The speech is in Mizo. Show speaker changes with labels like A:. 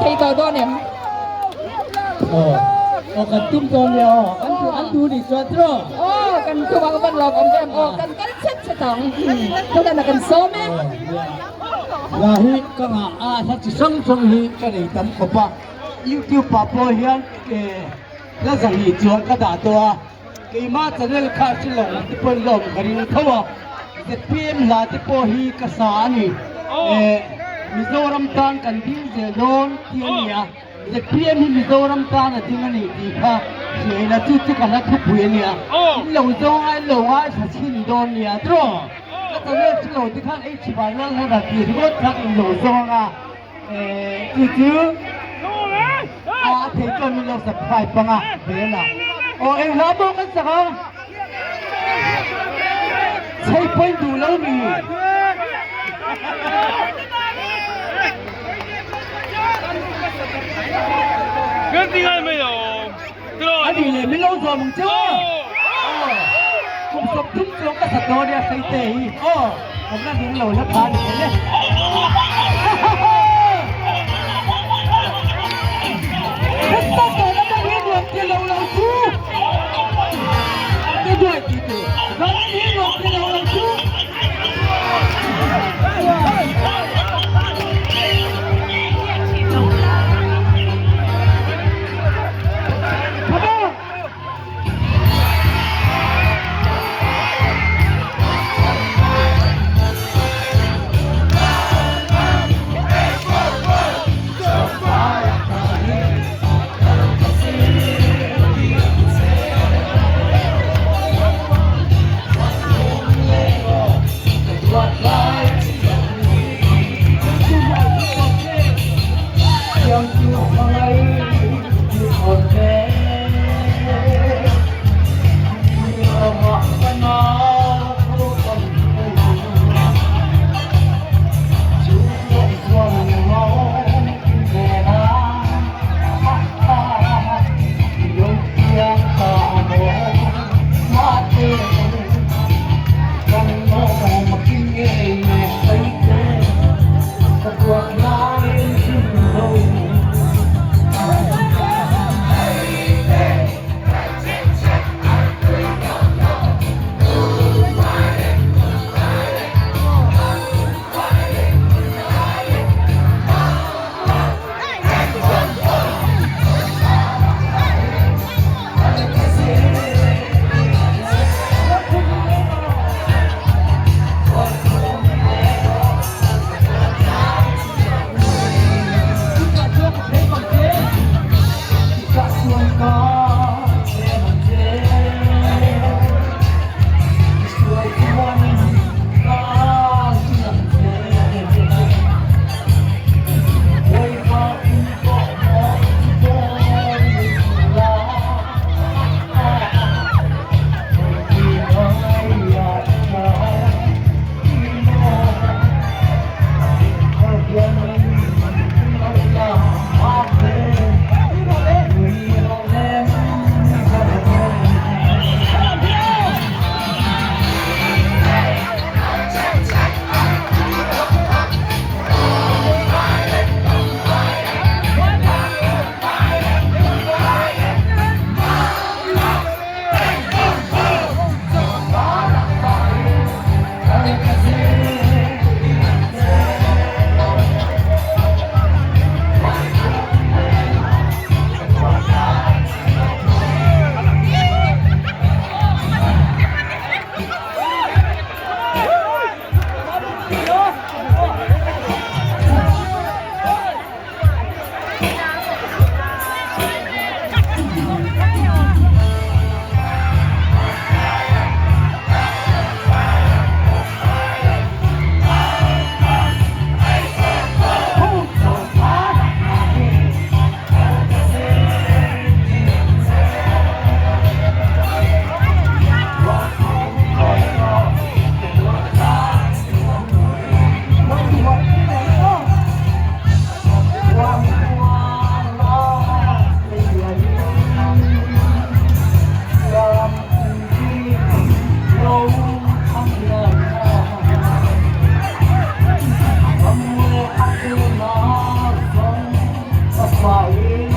A: thei tawh dawn em?
B: Aw, aw kan tum dawn nia aw, an duh an duh nih chuan tiraw?
A: Aw, kan tum ang van lawk awm em aw, kan kal chhet chhet ang, tunah kan sawm e.
B: Aw, nia, hla hi ka ngah a, hla chi hrang hrang hi ka nei tam khawp a, youtube ah pawh hian hla zahnih chuan ka dah tawh a. Keimah channel kha hre lo te pawhin lawm ka ring tho a, zpm hla te pawh hi ka sa a ni. Eh, Mizoram tan kan ding zel dawn tih a ni a, zpm hi Mizoram tan a ding a ni tih kha hria ila chu chu ka hla thupui a nia. In lo zawng a, in lo ngaithla chhin dawn nia tiraw? Ka channel hre lo te khan H Vanlalhlana tih ringawt khan in lo zawng a. Chu chu a thei chuan min lo subscribe pang a vel a. Aw eng hla pawh kan sak a. Chei point duh lo mi. A nih leh min lo zawm ang cheu a. Aw kum 30 chuang ka sa tawh ania hreite hi. Aw kan la ning lo la tha ni zel e. Heta tawh na pawh hi nuam ti lo lo chu. Ka duai ti tu. Zan hi nuam ti lo lo chu. Vawin.